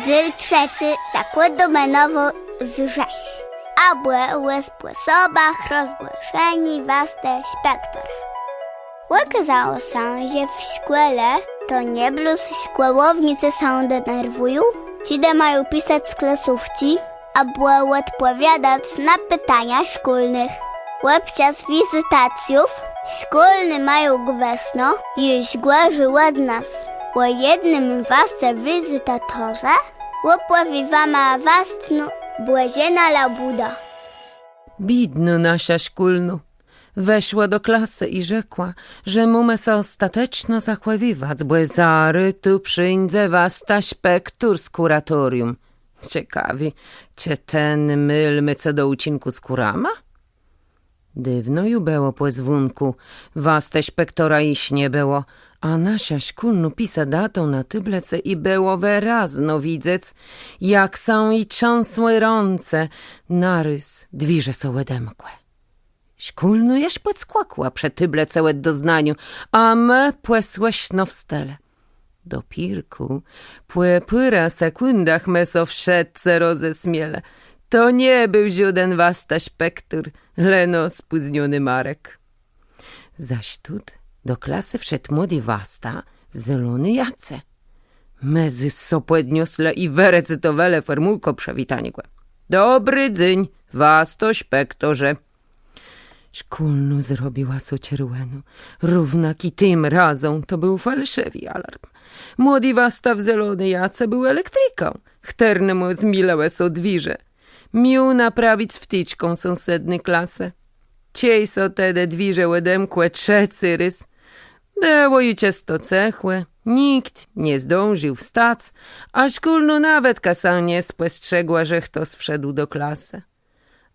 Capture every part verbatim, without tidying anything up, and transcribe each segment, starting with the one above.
Dzél trzecy. Zakłôdómë nową zrzesz. Abò ò spòsobach rozgłaszeniô wastë szpektora. Òkôzało sã, że w szkòle to nié blós szkòłownicë sã denerwùją, czedë mają pisac klasówczi, abò òdpòwiadac na pitania szkólnëch. Òbczas wizytacjów szkólny mają gwësno jesz gòrzi òd nas. Ò jednym wastëm wizytatorze òpòwié wama wastnô Bòżena Labùda. Biédnô naszô szkólnô. Weszła do klasë i rzekła, że mómë sã òstateczno zachòwiwac, bò zarô tu przińdze wasta szpektór z kùratorium. Cekawi, czë ten môl mô co do ùczinkù z kùrama? Dôwno ju bëło pò zwónkù, wastë szpektora jesz nie bëło, a naszô szkólnô pisa datã na tôblëcë i bëło wërazno widzec, jak sã ji trzãsłë rãce. Narôz dwiérze sã òdemkłë. Szkólnô jaż pòdskòkła przë tôblëcë òd doznaniô, a më pòsłëszno wstelë. Dopiérkù pò pôrã sekùndach më sã wszëtcë rozesmielë. To nie béł żóden wasta szpektór, leno spózniony Marek. Zôs tu do klasë wszedł młodi wasta w zelony jace. Më zôs sã pòdnioslë i wërecytowelë fòrmùłkã przëwitaniégò. Dobri dzéń, wasto szpektorze. Szkólnô zrobiła sã czerwionô. Równak i tim razã to béł falszëwi alarm. Młodi wasta w zelony jace béł elektrikã, chtërnémù zmilëłë sã dwiérze. Miôł naprawic wtëczkã sąsedny klasë. Czej sã tedë dwiérze òdemkłë trzecy rôz, bëło ju czësto cëchò, nicht nie zdążił wstac, a szkólnô nawetka sã nie spòstrzegła, że chtos wszedł do klasë.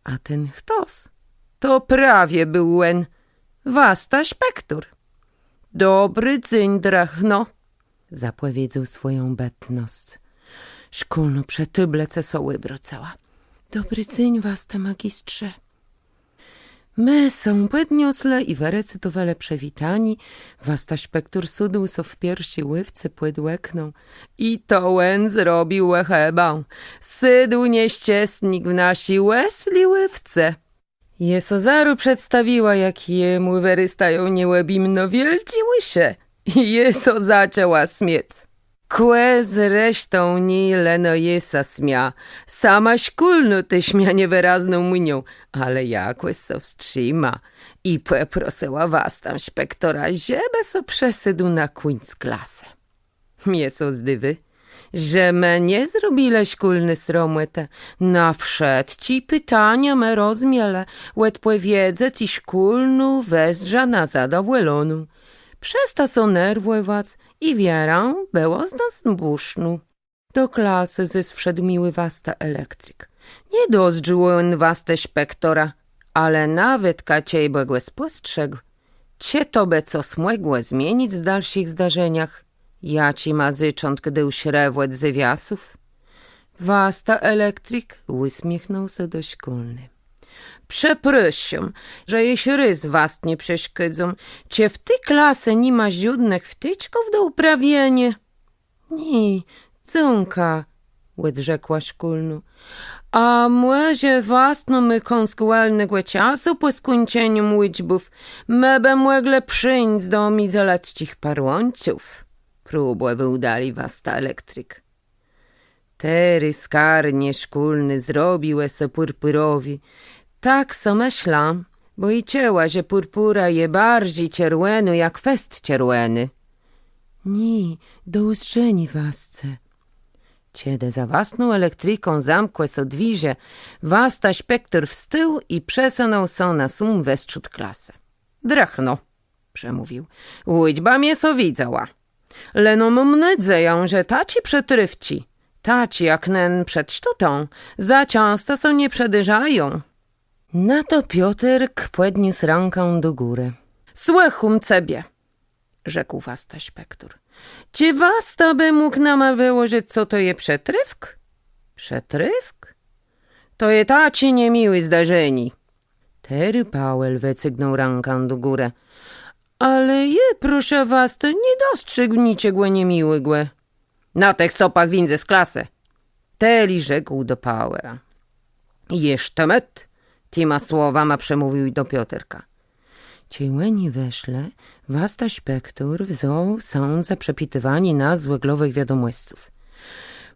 A ten chtos to prawie béł òn, wasta szpektór. Dobri dzéń, drëchno, zapòwiedzôł swòjã bëtnosc. Szkólnô przë tôblëcë sã òbrôcała. Dobri dzéń, wasta magistrze. Më sã pòdnioslë i wërecytowelë przëwitanié. Wasta szpektór sôdł so w pierszi łôwce pòd òknã. I to òn zrobił òchëbã. Sôdł nieszczestnik w naszi òsli łôwce. Jô so zarô przedstawiła, jak jemù wërôstają nieòbjimno wiôldżé ùszë. I jô so zaczãła smiôc. Kò zresztą nié leno jô sã smia, sama szkólnô téż mia niewërazną minã, ale jakòs sã wstrzima i pòprosëła wastã szpektora, żebë so przesôdł na kùńc klasë. Mie sã zdôwô, że më nie zrobilë szkólny sromòtë. Na wszëtczé pitania më rozmielë òdpòwiedzec i szkólnô wëzdrza na zadowòloną. Przesta sã nerwòwac i wierã bëła z nas bùsznô. Do klasë zôs wszedł miłi wasta elektrik. Nie dozdrzôł òn wastë szpektora, ale nawetka czejbë gò spòstrzégł, czë to bë cos mògło zmienic w dalszich zdarzeniach, jaczi mô zôczątk dôł srëw òd zôwiasów. Wasta elektrik ùsmiéchnął sã do szkólny. Przeprôszóm, że jesz rôz wastnie przeszkôdzóm. Czë w ti klasë ni ma żódnëch wtëczków do ùprawieniô? Nié, dzãka, òdrzekła szkólnô. A mòże wastnô mô kąsk wòlnégò czasu pò skùńczenim ùczbów? Më bë mòglë przińc do midzëlëdzczich parłãczów, próbòwôł dali wasta elektrik. Terô skarnie szkólny zrobiłë sã pùrpùrowé. Tak so mëszlã, bò i czëła, że pùrpùra je barżi czerwionô jak fest czerwiony. Nié, do ùzdrzeniô, wastce. Czedë za wastną elektriką zamkłë sã dwiérze, wasta szpektor wstôł i przesënął sã na sóm westrzód klasë. Drëchno, przemówił. Ùczba mie sã widzała. Leno móm nôdzejã, że taczé przëtrôfczi, taczé jak nen przed sztótã, za czãsto sã nie przëdarzają. Na to Pioterk pòdniósł rãkã do górë. Słëchóm cebie, rzekł wasta szpektor. Czë wasta bë mógł nama wëłożëc, co to je przëtrôfk? Przëtrôfk? To je taczé niemiłé zdarzenié. Terô Pawel wëcygnął rãkã do górë. Ale jô, proszã wastã, nie dostrzégł niczegò niemiłégò. Na tëch stopach wińdzë z klasë. Tëli rzekł do Pawła. Jesz të mët, tima słowama przemówił do Pioterka. Czej òni wëszlë, wasta szpektor wzął sã za przepitiwanié nas z òglowëch wiadomòsców.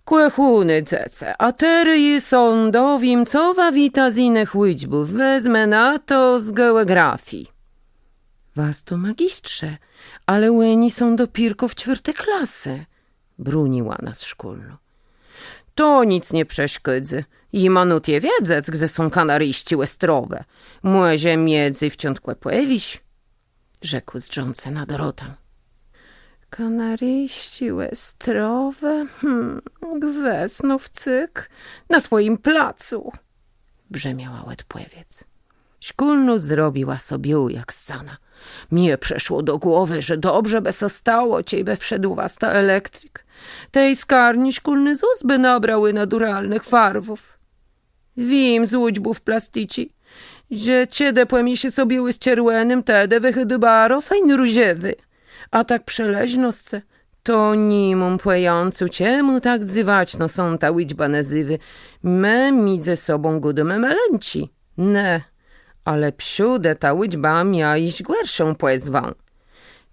Kòchóné dzecë, a terô jô sã dowiem, co wa wiéta z jinëch ùczbów, wezmë na to z geògrafii. Wasto magistrze, ale òni są dopiérkò w czwiôrti klase, broniła nas szkólnô. To nic nie przeszkôdzô. Jima nót je wiedzec, gdze są Kanaryjsczé Òstrowë. Mòże mie dzéwczątkò pòwiész? Rzekł zdrzącë na Dorotã. Kanaryjsczé Òstrowë? Hm, gwësno wcyg. Na swòjim placu, brzëmiała òdpòwiédz. Szkólnô zrobiła sã biôłô jak scana. Mie przëszło do głowë, że dobrze bë sã stało, czejbë wszedł wasta elektrik. Tej skarnie szkólné zôs bë nabrałë naturalnëch farwów. Wiém z ùczbów plasticzi, że czedë pòmiészi sã biôłi z czerwònym, tedë wëchôdô baro fejn różewi. A tak przë leżnoscë, to ni móm pòjãcô, czemù tak dzywaczno sã ta ùczba nazéwô. Më midzë sobą gôdómë mëlënczi. Në, ale przódë ta ùczba mia jesz gòrszą pòzwã.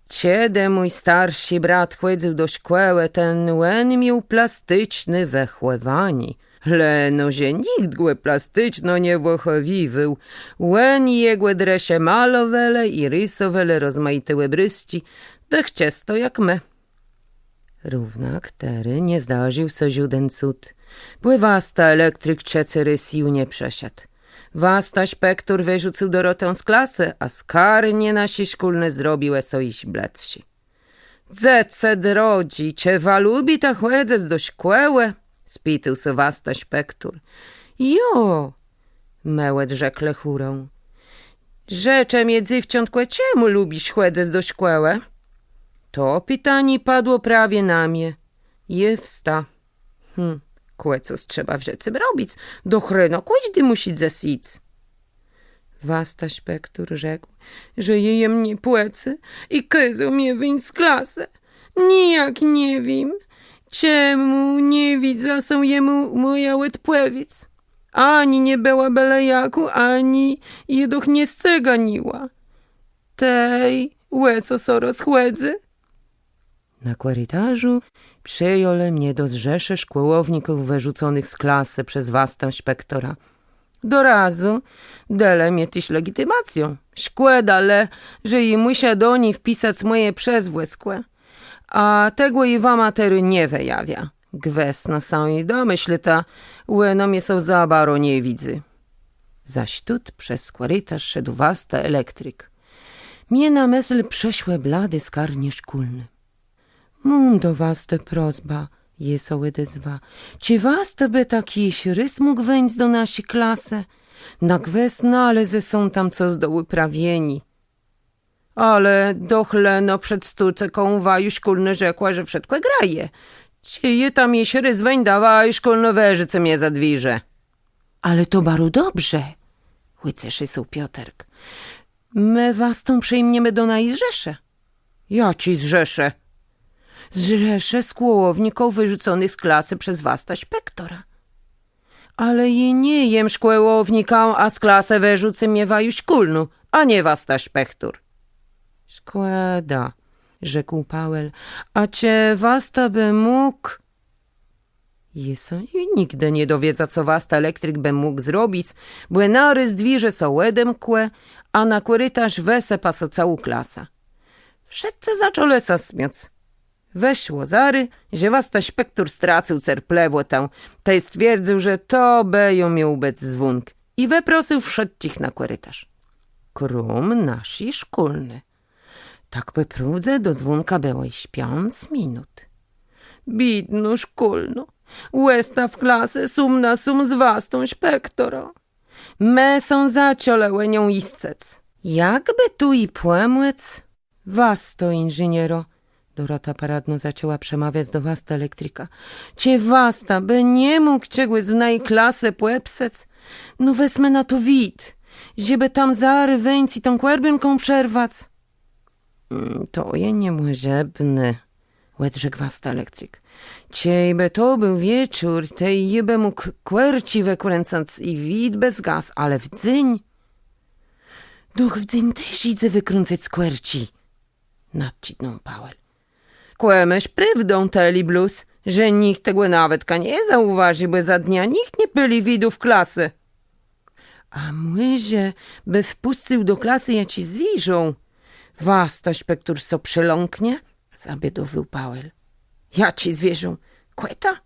Czedë mój starszi brat chòdzył do szkòłë, ten òn miôł plasticzné wëchòwanié. Leno że nicht gò plasticzno nie wëchòwiwôł. Òn i jegò drëszë malowelë i risowelë rozmajité òbrôzczi, dëcht czãsto jak më. Równak terô nie zdarził sã żóden cud, bò wasta elektrik trzecy rôz ju nie przëszedł. Wasta szpektor wërzucył Dorotã z klasë, a skarnie naszi szkólny zrobiłë sã jesz blëdszé. Dzecë drodżé, czë wa lubita chòdzëc do szkòłë? Spitôł sã wasta szpektor. Jo, më òdrzeklë chórã. Rzeczë mie, dzéwczątkò, czemù lubisz chòdzëc do szkòłë? To pitanié padło prawie na mie. Jô wsta. Hm, kò cos trzeba w żëcym robic, doch reno kòżdi mùszi dzes jic. Wasta szpektor rzekł, że jô jem niepòcëwô i kôzôł mie wińc z klasë. Nijak nie wiém, czemù nie widza sã jemù mòja òdpòwiédz. Ani nie bëła bële jakô, ani jô doch nie scëganiła. Tej ò co sã rozchòdzy? Na kòritarzu przëjãlë mie do zrzeszë szkòłowników wërzuconëch z klasë przez wastã szpektora. Dorazu delë mie téż legitimacjã. Szkòda le, że jô mùsza do ni wpisac mòje przezwëskò. A tegò jô wama terô nie wëjawiã. Gwësno sã i domëslita, òna mie sã za baro nie widzy. Zaś tu przez kòritarz szedł wasta elektrik. Mie na mësl przëszłë bladé skarnie szkólny. Móm do wastë prosbã, jô sã òdezwa. Czë wasta bë tak jesz rôz mógł wińc do naszi klasë? Na gwës nalezë sã tam cos do ùprawieniô. Ale doch leno przed sztócëkã wa ju szkólnô rzekła, że wszëtkò graje. Czej jô tam jesz rôz wińdã, wa ju szkólnô wërzucy mie za dwiérze. Ale to baro dobrze, ùcesził sã Pioterk. Më wastã przëjmniemë do naji zrzeszë. Jaczi zrzeszë? Zrzeszë szkòłowników wërzuconëch z klasë przez wastã szpektora. Ale jô nie jem szkòłownikã, a z klasë wërzucy mie wa ju szkólnô, a nié wasta szpektor. Szkòda, rzekł Pawel, a czë wasta bë mógł? Jô sã ju nigdë nie dowiedza, co wasta elektrik bë mógł zrobic, bò narôz dwiérze sã òdemkłë, a na kòritarz wësëpa sã całô klasa. Wszëtcë zaczãlë sã smiôc. Wëszło zarô, że wasta szpektor stracył cerplëwòtã, tej stwierdzył, że to bë ju miôł bëc zwónk, i wëprosył wszëtczich na kòritarz. Króm naszi szkólny. Tak pò prôwdze do zwónka bëło jesz piãc minut. Biédnô szkólnô, òsta w klase sóm na sóm z wastą szpektorã. Më sã zaczãlë ò niã jiscëc. Jak bë tu ji pòmòc? Wasto inżiniero, Dorota paradno zaczãła przemawiac do wastë elektrika. Czë wasta bë nie mógł czegòs w naji klase pòpsëc? No wezmë na to wid, żebë tam zarô wińc i tã kòrbónkã przerwac. Mm, to je niemòżebné, òdrzekł wasta elektrik. Czejbë to béł wieczór, tej jô bë mógł kòrczi wëkrãcac i wid bë zgasł, ale w dzéń? Doch w dzéń téż jidze wëkrãcac kòrczi, nadczidnął Pawel. Kò môsz prôwdã, tëli blós, że nicht tegò nawetka nie zaùważi, bò za dnia nicht nie pôli widów klasë. A mòże bë wpùscył do klasë jaczé zwierzã? Wasta szpektor sã przelãknie, zabédowôł Pawel. Jaczé zwierzã? Kòta?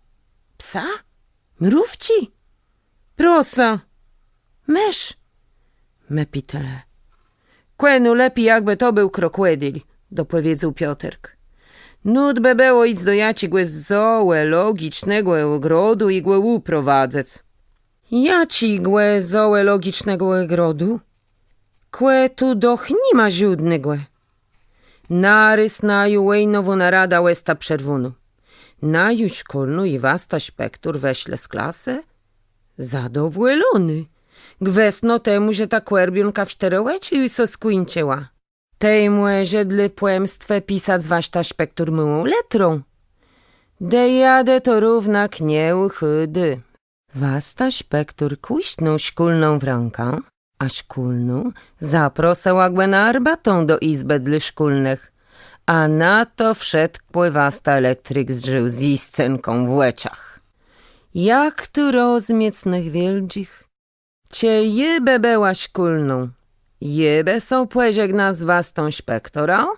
Psa? Mrówczi? Prosa. Mësz? Më pitelë. Kò nôlepi, jakbë to béł krokòdil, dopòwiedzôł Pioterk. Nót bë bëło jic do jaczégò zoòlogicznégò ògrodu i gò ùprowadzëc. Jaczégò zoòlogicznégò ògrodu? Kò tu doch ni ma żódnégò. Narôz naju wòjnowô narada òsta przerwónô. Naju szkólnô i wasta szpektor wëszlë z klasë zadowòlony. Gwësno temù, że ta kòrbiónka w sztërë òczë ju sã skùńczëła. Tej mòże dlô pòmstë pisac wasta szpektor môłą lëtrą. Dejade to równak nie ùchôdô. Wasta szpektor kùsznął szkólną w rãkã, a szkólnô zaprosëła gò na arbatã do jizbë dlô szkólnëch, a na to wszëtkò wasta elektrik zdrzôł z jiscënkã w òczach. Jak tu rozmiec nëch wiôldżich? Czej jô bë bëła szkólną, jô bë sã pòżegna z wastą szpektora,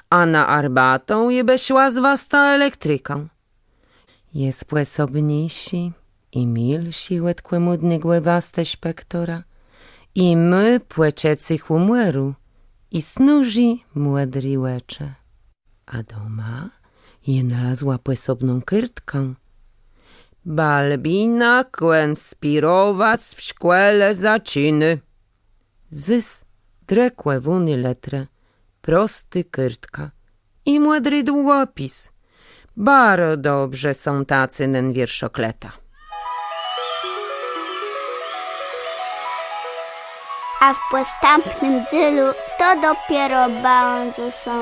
a na arbatã jô bë szła z wastą elektrikã. Je spòsobniészi i milszi òd kòmùdnégò wastë szpektora, i mô pòczëcé hùmòru, i snôżé mòdré òczë. A doma jô nalazła pòsobną kôrtkã. Balbina kònspirowac w szkòle zaczinô. Zôs drëkòwóné lëtrë, prostô kôrtka i mòdri długòpis. Baro dobrze sã tacy nen wierszôk lôtô. A w pòstãpnym dzélu to dopiérze bãdze sã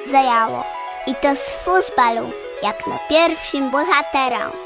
dzejało. I to z fùsbalã, jakno pierszim bòhaterã.